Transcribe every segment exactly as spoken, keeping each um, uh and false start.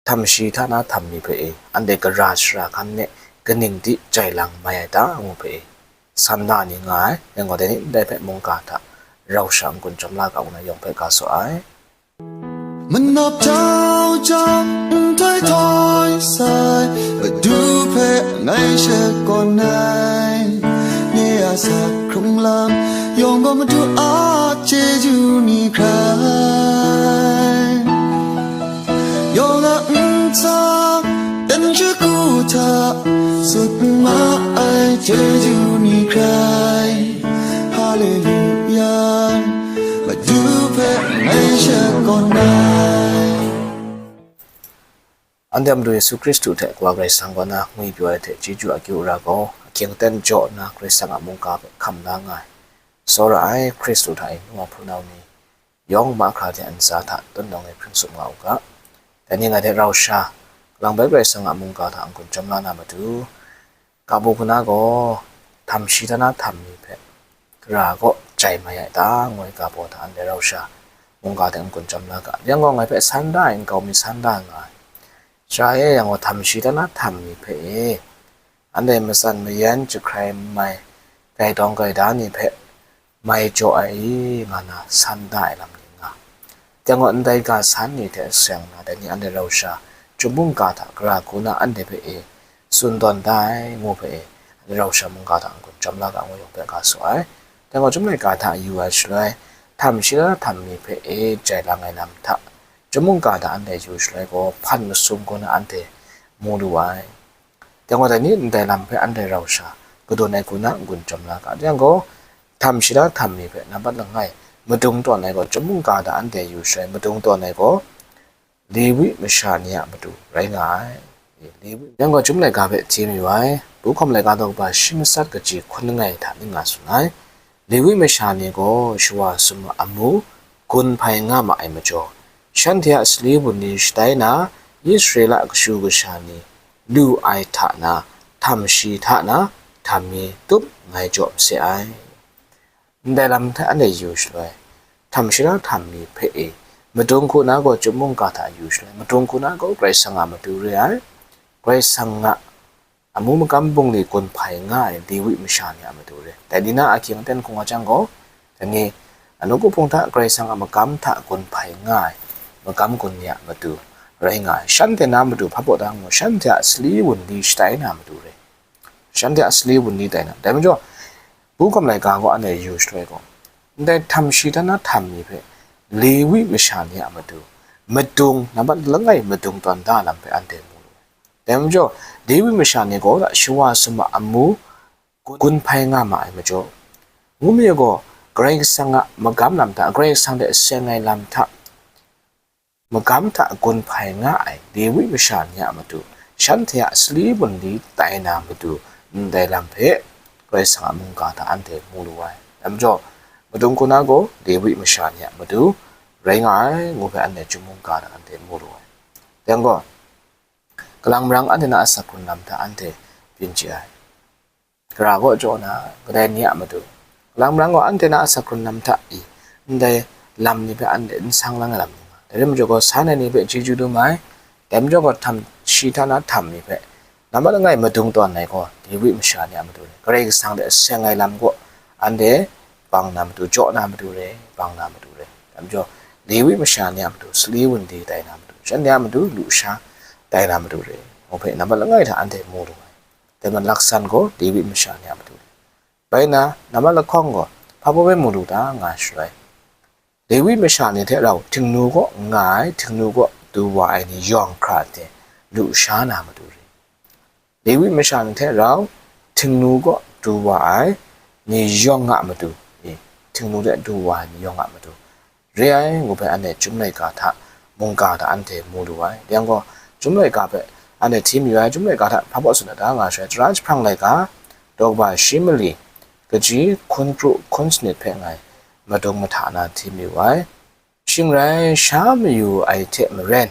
htam shi hta na htam mi hpe e, anhte gara shara hkan ne kaning di jai lang mai ai ta, ngu hpe e, san da ni nga ai. Yang gaw, dai ni ndai hpe mungga hta rau sha n-gun chyawm la ga, ngu na yawng hpe ga saw ai. Manap jau jau, nhtoi htoi sai, Madu hpe ngai shakawn ai. Nye a sak hkrung lam yawng gaw Madu a chyeju ni hkrai. Yawng a ntsa, dan shagu hta, sut ma ai chyeju ni hkrai. Haleluya, Madu hpe ngai shakawn ai. Anhte a Madu Yesu Hkristu hte Kawa Karai Kasang kaw na ngwi pyaw ai hte chyeju akyu ara gaw, ahkying aten jaw nna Karai Kasang a mungga hpe hkam la nga ai, tsawra ai Hkristu hta e nu a hpunau ni, yawng mahkra hte a ntsa hta tun nawng e hpring tsup nga u ga. Dai ni ngai hte rau sha, kalang bai Karai Kasang a mungga hta n-gun chyawm la na matu, ga baw hku na gaw, htam shi hta na htam mi hpe, gara gaw jai mai ai ta, ngu ai ga baw hta anhte rau sha, mungga hte n-gun chyawm la ga. Yang gaw, ngai hpe san da ai nkau mi san da nga ai. Sara e, yang gaw, htam shi hta na htam mi hpe e, anhte matsan mayan jahkrai mai, gaidawng gaida ni hpe mai jaw ai i, nga na san da ai lam ni nga. Yang gaw, ndai ga san ni hte seng na, dai ni anhte rau sha, chyum mungga hta gara hku na anhte hpe e, tsun tawn da ai, ngu hpe e, anhte rau sha mungga hta n-gun chyawm la ga, ngu yawng hpe ga saw ai. Yang gaw, chyum laika hta yu ai shaloi, htam shi hta na htam mi hpe e jai lang ai lam hta, chyum mungga hta anhte yu shaloi gaw, hpan masum hku na anhte mu lu ai. Yang gaw, dai ni ndai lam hpe anhte rau sha, kadawn ai hku na n-gun chyawm la ga. Yang gaw, htam shi hta na htam mi hpe nambat langai madung tawn ai gaw, chyum mungga hta anhte yu shaloi madung tawn ai gaw, Lewi masha ni a matu rai nga ai. Lewi, yang gaw, chyum laika hpe hti mayu ai, Pu Hkawm laika daw kaba shi matsat kaji hkun langai hta ning nga tsun ai. Lewi masha ni gaw shawa sum a amu gun hpai nga ma ai majaw, shanhte a sali wunli shatai na, Israela kashu kasha ni lu ai hta na, htam shi hta na, htam mi tup ngai jaw mase ai. Ndai lam hta anhte yu shaloi, htam shi hta na htam mi hpe e, madung hku na gaw chyum mungga hta yu shaloi, madung hku na gaw Karai Kasang a matu re ai, Karai Kasang a amu magam bungli gun hpai nga ai Lewi masha ni a matu re. Dai ni na ahkying aten hkung nga jang gaw, dai ni anung kahpung hta Karai Kasang a magam hta gun hpai nga ai magam gun ni a matu rai nga ai. Shanhte na matu hpa baw da ngu, shanhte a sali wunli shatai na matu re. Shanhte a sali wunli tai na. Dai majaw, Pu Hkawm laika gaw anhte yu shaloi gaw, ndai htam shi hta na htam mi hpe Lewi masha ni a matu madung, nambat langai madung tawn da lam hpe anhte mu lu ai. Dai majaw, Lewi masha ni gaw shawa sum a amu gun hpai nga ma ai majaw, ngu mi gaw, Karai Kasang a magam lam hta, Karai Kasang hte seng ai lam hta, magam hta gun hpai nga ai Lewi masha ni a matu, shanhte a sali wunli tai na matu, ndai lam hpe Karai Kasang a mungga hta anhte mu lu ai. Dai majaw, madung hku na gaw Lewi masha ni a matu rai nga ai, ngu hpe anhte chyum mungga hta anhte mu lu ai. Yang gaw, kalang marang anhte na a sak hkrun lam hta anhte byin chye ai. Gara kaw jaw na, kadai ni a matu, kalang marang gaw anhte na a sak hkrun lam hta i, ndai lam ni hpe anhte n sang lang ai lam ni nga. Dai rai majaw gaw, san ai ni hpe chyeju dum ai. Dai majaw gaw, htam shi hta na htam mi hpe nambat langai madung tawn ai gaw, Lewi masha ni a matu re. Karai Kasang hte seng ai lam gaw, anhte bang na matu, jaw na matu re, bang na matu re. Dai majaw, Lewi masha ni a matu, sali wunli tai na matu, shanhte a matu, lusha tai na matu re, ngu hpe nambat langai hta anhte mu lu ai. Dai majaw, laksan gaw Lewi masha ni a matu re. Bai nna, nambat lahkawng gaw hpa baw bai mu lu ta nga shaloi, Lewi masha ni hte rau htingnu kaw nga ai, htingnu kaw du wa ai ni yawng hkra hte lusha na matu re. Lewi masha ni hte rau htingnu kaw du wa ai ni yawng a matu, e, htingnu hte du wa ai ni yawng a matu re ai, ngu hpe anhte Chyum laika hta mungga hta anhte mu lu ai. Yang gaw, Chyum laika hpe anhte hti mayu ai, Chyum laika hta hpa baw tsun ai ta nga shaloi, Tara jahprang laika, daw kaba shi mali, kaji hkun kru hkun sanit hpe ngai madung mahta na hti mayu ai. Shing rai, sha mayu ai hte maren,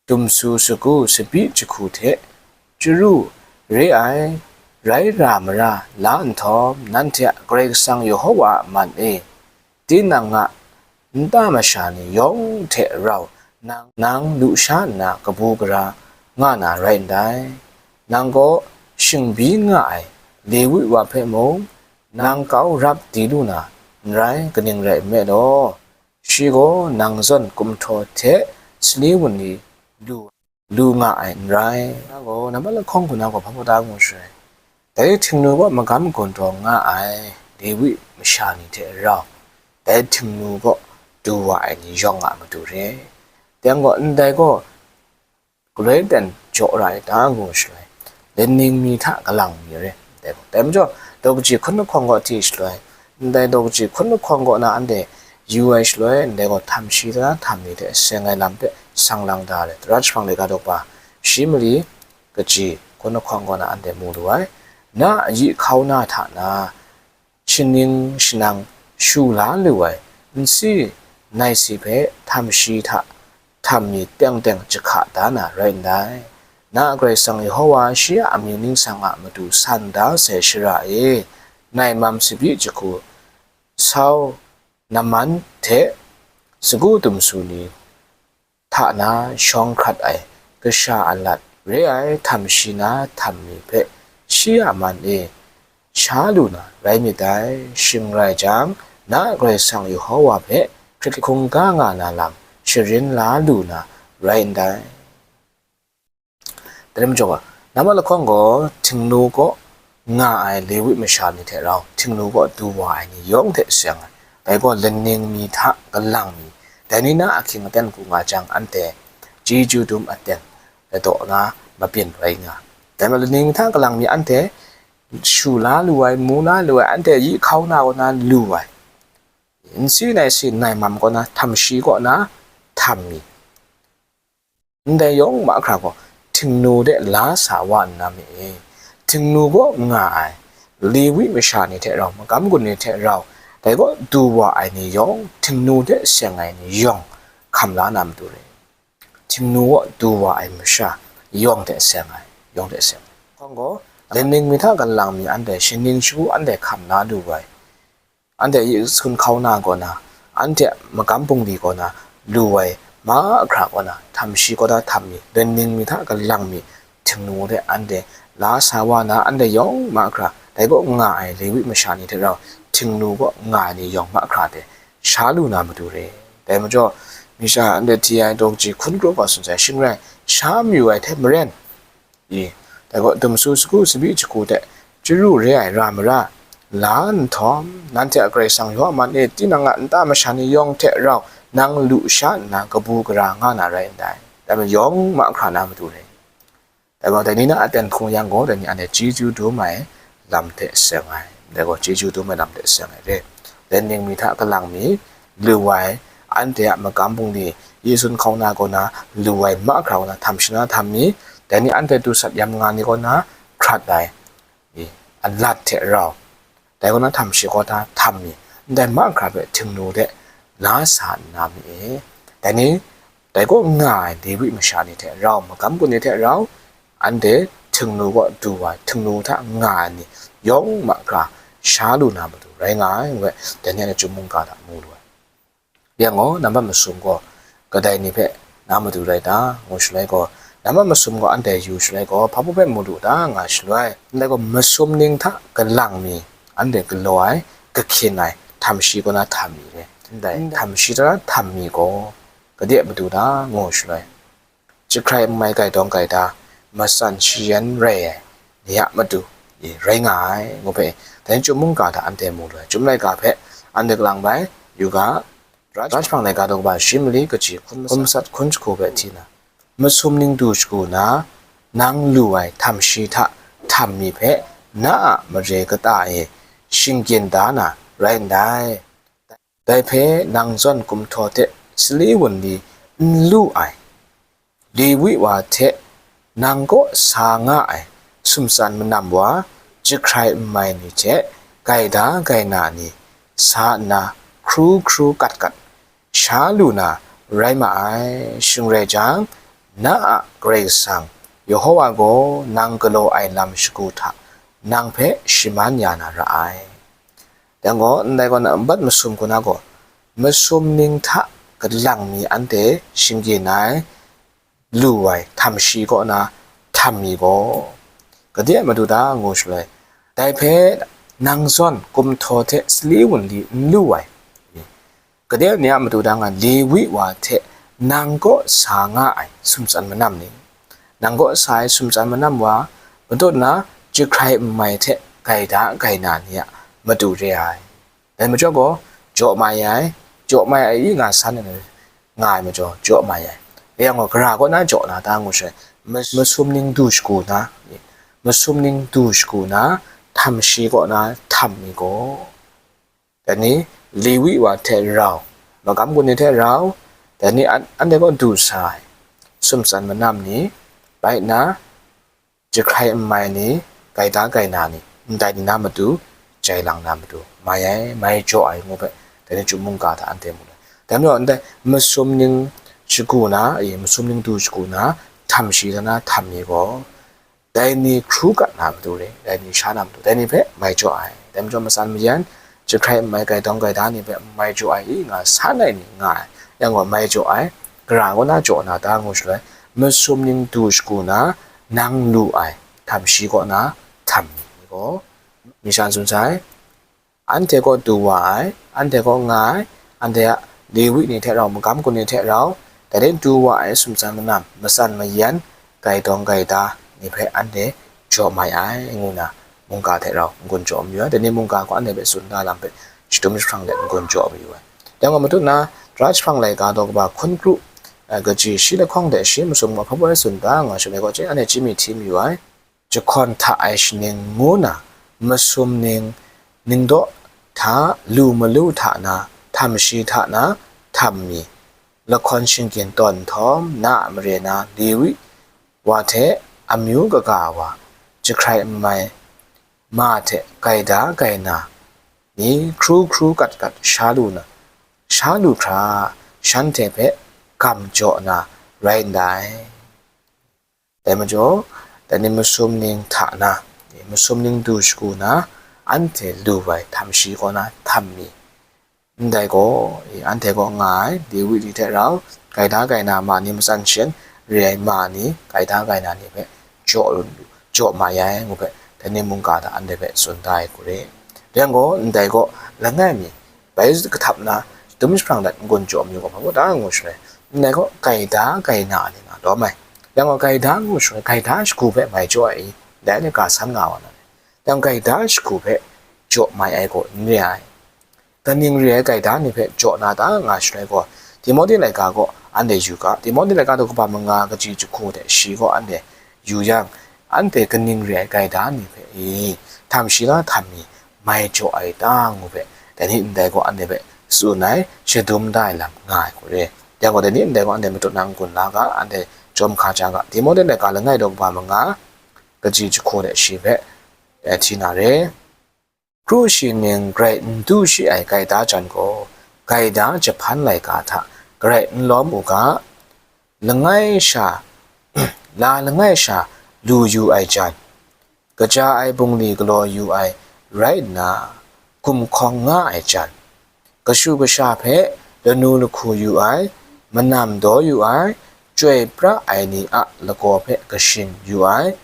dumsu sagu tsabyi jahku hte chyaru re ai, rai ra mara la nhtawm, nanhte a Karai Kasang Yehova a man e, tinang a nta masha ni yawng hte rau nang, nang lu sha nna kabu gara nga na rai ndai. Nang gaw shingbi nga ai Lewi wa hpe mung, nang kau rap di lu na n rai, kaning rai nme law, shi gaw nang zawn kumhtaw hte sali wunli lu, lu nga ai n rai. Na gaw, nambat lahkawng hku na gaw hpa baw da ngu shaloi, dai htingnu gaw magam gun taw nga ai Lewi masha ni hte rau, dai htingnu gaw du wa ai ni yawng a matu re. Dai gaw, ndai gaw galoi ten jaw ra ai ta ngu shaloi, lenning mi hta kalang mi re. Dai gaw, dai majaw, daw kaji hkun lahkawng gaw hti shaloi, ndai daw kaji hkun lahkawng kaw na anhte yu ai shaloi, ndai gaw htam shi tara htam mi hte seng ai lam hpe sang lang da ai, tara jahpang laika daw pa shi mali kaji hkun lahkawng kaw na anhte mu lu ai. Na a yi hkau na hta na, shaning shanang shu la lu ai nsi nai si hpe htam shi hta htam mi teng teng jahka da na rai ndai. Na a Karai Kasang Yehova shi a amyu ningsang a matu san da sai shara e, nai mam tsabyi jahku, sau, naman hte sagu dumsu ni hta na shawng hkrat ai kasha a lat re ai htam shi na htam mi hpe shi a man e sha lu na rai myit dai. Shing rai jang, na a Karai Kasang Yehova hpe hkrit hkungga nga na lam sharin la lu na rai ndai. Dai majaw, nambat lahkawng gaw, htingnu kaw nga ai Lewi masha ni hte rau, htingnu kaw du wa ai ni yawng hte seng ai, dai gaw, laning mi hta kalang mi, dai ni na ahkying aten hku nga jang, anhte chyeju dum aten ladaw na mabyin rai nga. Dai ma, laning mi hta kalang mi anhte shu la lu ai, mu la lu ai, anhte yi hkau na kaw na lu ai, nsi nai si nai mam kaw na, htam shi kaw na htam mi, ndai yawng mahkra gaw htingnu de la sa wa nna mi e, htingnu kaw nga ai Lewi masha ni hte rau, magam gun ni hte rau, dai gaw du wa ai ni yawng, htingnu de seng ai ni yawng hkam la na matu re. Htingnu kaw du wa ai masha yawng hte seng ai, yawng hte seng ai. Hkawng gaw, laning mi hta kalang mi anhte shaning shagu anhte hkam la lu ai, anhte yi sun hkau na kaw na, anhte magam bungli kaw na lu ai mahkra kaw na, htam shi kaw na htam mi, laning mi hta kalang mi, htingnu de anhte la sa wa na, anhte yawng mahkra, dai kaw nga ai Lewi masha ni hte rau, htingnu kaw nga ai ni yawng mahkra hte sha lu na matu re. Dai majaw, masha anhte hti ai daw kaji hkun kru gaw tsun sai, shing rai, sha mayu ai hte maren, i, dai gaw, dumsu sagu tsabyi jahku hte chyaru re ai ra mara la nhtawm, nanhte a Karai Kasang Yawhan e, tinang a nta masha ni yawng hte rau nang lu sha nna kabu gara nga na rai ndai. Dai majaw, yawng mahkra na matu re. Dai gaw, dai ni na aten hkung yang gaw, dai ni anhte chyeju dum ai lam hte seng ai, dai gaw, chyeju dum ai lam hte seng ai re. Laning mi hta kalang mi lu ai, anhte a magam bungli yi sun hkau na kaw na lu ai mahkra kaw na, htam shi na htam mi, dai ni anhte du sat yam nga ni kaw na hkrat ai, i, a lat hte rau, dai kaw na htam shi kaw na htam mi, ndai mahkra hpe htingnu de la sa nna mi e. Dai ni, dai kaw nga ai Lewi masha ni hte rau, magam gun ni hte rau, anhte htingnu kaw du ai, htingnu hta nga ai ni yawng mahkra sha lu na matu rai nga ai, ngu ai, dai ni anhte chyum mungga hta mu lu ai. Yang gaw, nambat masum gaw kadai ni hpe na matu rai ta, ngu shaloi gaw, nambat masum gaw anhte yu shaloi gaw, hpa baw hpe mu lu ta, nga shaloi, ndai gaw, masum ning hta kalang mi, anhte galaw ai, kahkyin ai, htam shi kaw na htam mi re. Ndai htam shi tara htam mi gaw, kade matu ta, ngu shaloi, jahkrai n mai gaidawng gaida, matsan shayan rai ai ni a matu e rai nga ai, ngu hpe, dai chyum mungga hta anhte mu lu ai. Chyum laika hpe anhte kalang bai, yu ga, Tara jahpang laika daw kaba shi mali kaji hkun masat hkun jahku hpe hti na, masum ning du shagu na, nang lu ai htam shi hta htam mi hpe na a mare kata e shinggyim da na rai ndai. Dai hpe nang zawn gumhtaw hte sali wunli n lu ai, Lewi wa hte nang kaw sa nga ai sumtsan manam wa, jahkrai n mai ni hte gaida gaina ni sa nna hkru hkru kat kat sha lu na rai ma ai. Shing rai jang, na a Karai Kasang, Yehova gaw nang galaw ai lam shagu hta nang hpe shaman ya na ra ai. Dang gaw, ndai gaw na, nbat masum hku na gaw, masum ning hta kalang mi anhte shinggyim ai, lu ai, htam shi kaw na htam mi gaw, gade a matu ta ngu shaloi, dai hpe nang zawn kumhtaw hte sali wunli n lu ai, gade ni a matu ta nga Lewi wa hte nang kaw sa nga ai sumtsan manam ni, nang kaw sa ai sumtsan manam wa, matut na jahkrai n mai hte gaida gaina ni a matu re ai. Dai majaw gaw, jaw mai ai, jaw mai ai i nga san ai, nga ai majaw, jaw mai ai. Rai yang gaw, gara kaw na jaw na ta ngu shaloi, ma-, masum ning du shagu na, masum ning du shagu na, htam shi kaw na htam mi gaw, dai ni Lewi wa hte rau, magam gun ni hte rau, dai ni an-, anhte kaw du sa ai, sumtsan manam ni, bai nna, jahkrai n mai ni, gaida gaina ni, ndai ni na matu, jai lang na matu, mai ai, mai jaw ai ngu hpe, dai ni chyum mungga hta anhte mu ai. Dai majaw, ndai masum ning shagu na, e, masum ning du shagu na, htam shi sa na htam ni gaw, dai ni hkru gat na matu re, dai ni sha na matu, dai ni hpe mai jaw ai. Dai majaw matsan mayan, jahkrai n mai gaidawng gaida ni hpe mai jaw ai i nga san ai ni nga ai. Yang gaw mai jaw ai, gara kaw na jaw na ta ngu shaloi, masum ning du shagu na, nang lu ai, htam shi kaw na htam ni gaw, mi shan tsun sai, anhte kaw du wa ai, anhte kaw nga ai, anhte a Lewi ni hte rau, magam gun ni hte rau, dai ni du wa ai sumtsan manam, matsan mayan, gaidawng gaida ni hpe anhte jaw mai ai, ngu na mungga hte rau n-gun jaw mayu ai. Dai ni mungga gaw anhte hpe tsun da lam hpe shadum jahprang let n-gun jaw mayu ai. Yang gaw matut na, Tara jahprang laika daw kaba hkun kru, eh, kaji shi lahkawng hte shi masum gaw hpa baw tsun da nga shaloi gaw, che anhte chyum mi hti mayu ai. Jahkawn hta ai shaning ngu na, masum ning, ningdaw hta, lu malu hta na, htam shi hta na, htam mi, lahkawn shinggyim tawn nhtawm, na a mare na, Lewi wa hte amyu kaga wa, jahkrai n mai, ma hte gaida gaina ni hkru hkru gat gat sha lu na, sha lu hkra, shanhte hpe gam jaw na rai ndai. Dai majaw, dai ni masum ning hta na, masum ning du shagu na, anhte lu ai htam shi kaw na htam mi, ndai gaw, anhte kaw nga ai, Lewi ni hte rau, gaida gaina ma ni matsan shin, re ai ma ni, gaida gaina ni hpe jaw lu, jaw mai ai ngu hpe, dai ni mungga hta anhte hpe tsun da ai hku re. Rai yang gaw, ndai gaw, langai mi, bai kahtap na, dum jahprang dat n-gun jaw mayu gaw, hpa baw ta ngu shaloi, ndai gaw gaida gaina ni nga lawm ai. Yang gaw, gaida ngu shaloi, gaida shagu hpe mai jaw ai i, ndai ni ga san nga wa na rai. Yang gaida shagu hpe jaw mai ai gaw n re ai. Kaning re ai gaida ni hpe jaw na ta nga shaloi gaw, Timote laika gaw anhte yu ga, Timote laika daw kaba manga kaji jahku hte shi gaw anhte yu yang, anhte kaning re ai gaida ni hpe i, htam shi la htam mi, mai jaw ai ta ngu hpe, dai ni ndai gaw anhte hpe tsun ai, shadum da ai lam nga ai hku re. Yang gaw, dai ni ndai gaw anhte matut na n-gun la ga, anhte jawm hka ja ga, Timote laika langai daw kaba manga, kaji jahku hte shi hpe, eh, hti na re. Kru shi ning grai n du shi ai gaida jan gaw, gaida jahpan laika hta grai n lawm u ga, langai sha, la langai sha lu yu ai jan, kaja ai bungli galaw yu ai rai nna, gumhkawng nga ai jan, kashu kasha hpe lanu lahku yu ai, manam daw yu ai, chyoi pra ai ni a lagaw hpe kashin yu ai,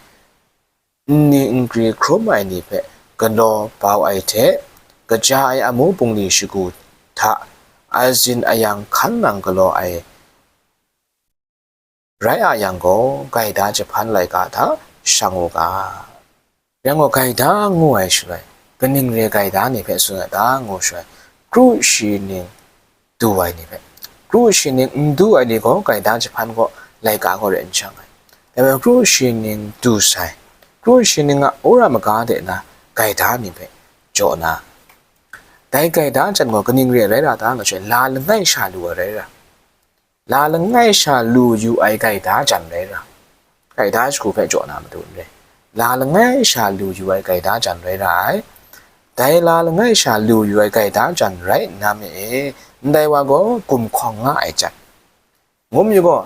nni nkri hkrum ai ni hpe galaw bau ai hte, kaja ai amu bungli shagu hta azin ayang hkan nang galaw ai rai a yang gaw, gaida jahpan laika hta shang u ga. Yang gaw, gaida ngu ai shaloi, kaning re gaida ni hpe tsun ai ta ngu shaloi, kru shi ning du ai ni hpe, kru shi ning n du ai ni gaw, gaida jahpan gaw laika gaw re n shang ai. Dai hpe kru shi ning du sai, kru shi ning a wora maga de na gaida ni hpe jaw na, dai gaida jan gaw kaning re ai rai ra ta nga shaloi, la langai sha lu ai rai ra. La langai sha lu yu ai gaida jan rai ra. Gaida shagu hpe jaw na matu n re. La langai sha lu yu ai gaida jan rai ra ai. Dai la langai sha lu yu ai gaida jan rai nna me e, ndai wa gaw gumhkawng nga ai jan. Ngu mi gaw,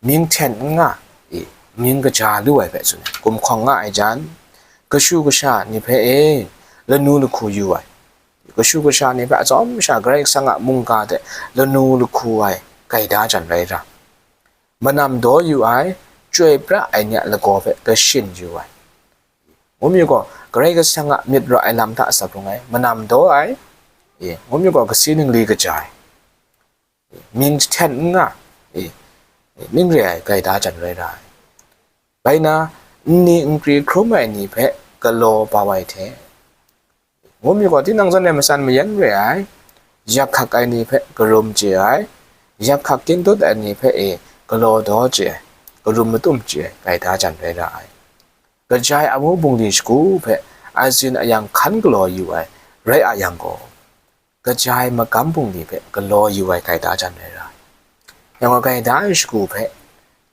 mying hten n nga, i, mying kaja lu ai hpe tsun ai. Gumhkawng nga ai jan, kashu kasha ni hpe e, lanu lahku yu ai. Kashu kasha ni hpe atsawm sha Karai Kasang a mungga hte lanu lahku ai gaida jan rai ra, manam daw yu ai, chyoi pra ai ni a lagaw hpe kashin yu ai. Ngu mi gaw, Karai Kasang a myit ra ai lam hta saprung ai, manam daw ai, e, ngu mi gaw, kasi ningli kaja ai, mying jahten n nga, e, ning re ai gaida jan rai ra ai. Bai na, nni nkri hkrum ai ni hpe galaw bau ai hte, ngu mi gaw, tinang zawn e matsan mayan re ai, yak hkak ai ni hpe karum chye ai, yak hkak kyin dut ai ni hpe e galaw daw chye ai, karum matum chye ai gaida jan rai ra ai. Kaja ai amu bungli shagu hpe azin ayang hkan galaw yu ai rai a yang gaw, kaja ai magam bungli hpe galaw yu ai gaida jan rai ra ai. Yang gaw gaida ai shagu hpe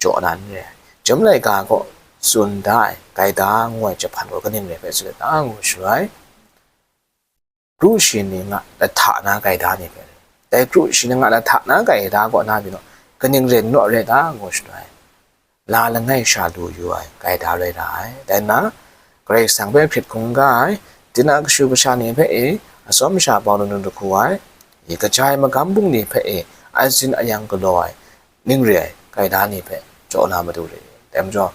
jaw na n re ai. Chyum laika gaw tsun da ai gaida ngu ai jahpan gaw kaning rai hpe tsun da ngu shaloi, kru shi ni nga lahta na gaida ni hpe, dai kru shi ni nga lahta na gaida kaw na pyi naw, kaning rai naw rai ta ngu shaloi, la langai sha lu yu ai gaida rai ra ai. Dai na, Karai Kasang hpe hkrit hkungga ai, tina kashu kasha ni hpe e atsawm sha bau lanu lahku ai, e kaja ai magam bungli hpe e azin ayang galaw ai, ning re ai gaida ni hpe jaw na matu re. Dai majaw,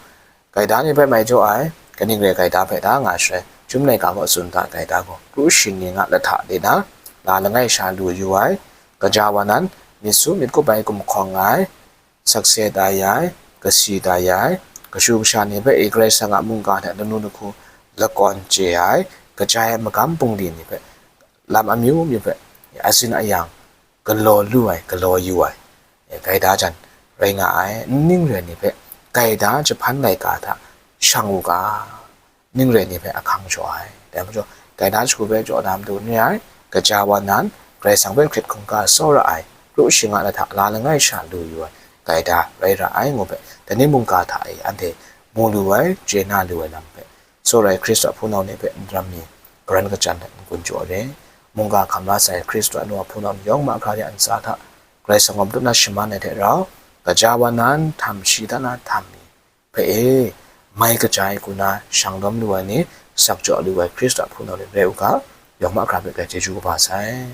gaida ni hpe mai jaw ai, kaning re ai gaida hpe da nga shaloi, Chyum laika gaw tsun da ai gaida gaw, kru shi ni nga lahta de na, la langai sha lu yu ai, kaja wa nan, myit su myit kup ai gumhkawng ai, sakse tai ai, kasi tai ai, kashu kasha ni hpe e Karai Kasang a mungga hte lanu lahku lakawn chye ai, kaja ai magam bungli ni hpe lam amyu myu hpe azin ayang galaw lu ai, galaw yu ai, e, gaida jan rai nga ai. Nning re ai ni hpe gaida jahpan laika hta shang u ga, ning re ai ni hpe ahkang jaw ai. Dai majaw, gaida shagu hpe jaw na matu n re ai, kaja wa nan, Karai Kasang hpe hkrit hkungga tsawra ai, kru shi nga lahta la langai sha lu yu ai gaida rai ra ai ngu hpe, dai ni mungga hta e anhte mu lu ai, chye na lu ai lam hpe, tsawra ai Hkristu a hpunau ni hpe n ram mi, garan kachyan hte n-gun jaw ai re. Mungga hkam la sai Hkristu a nu a hpunau ni yawng mahkra ya ntsa hta, Karai Kasang gawm tup na shaman ai hte rau, kaja wa nan, htam shi da na htam mi hpe e, mai kaja ai hku na shang lawm lu ai ni, sak jaw lu ai Hkristu a hpunau ni rai u ga, yawng mahkra hpe grai chyeju kaba sai.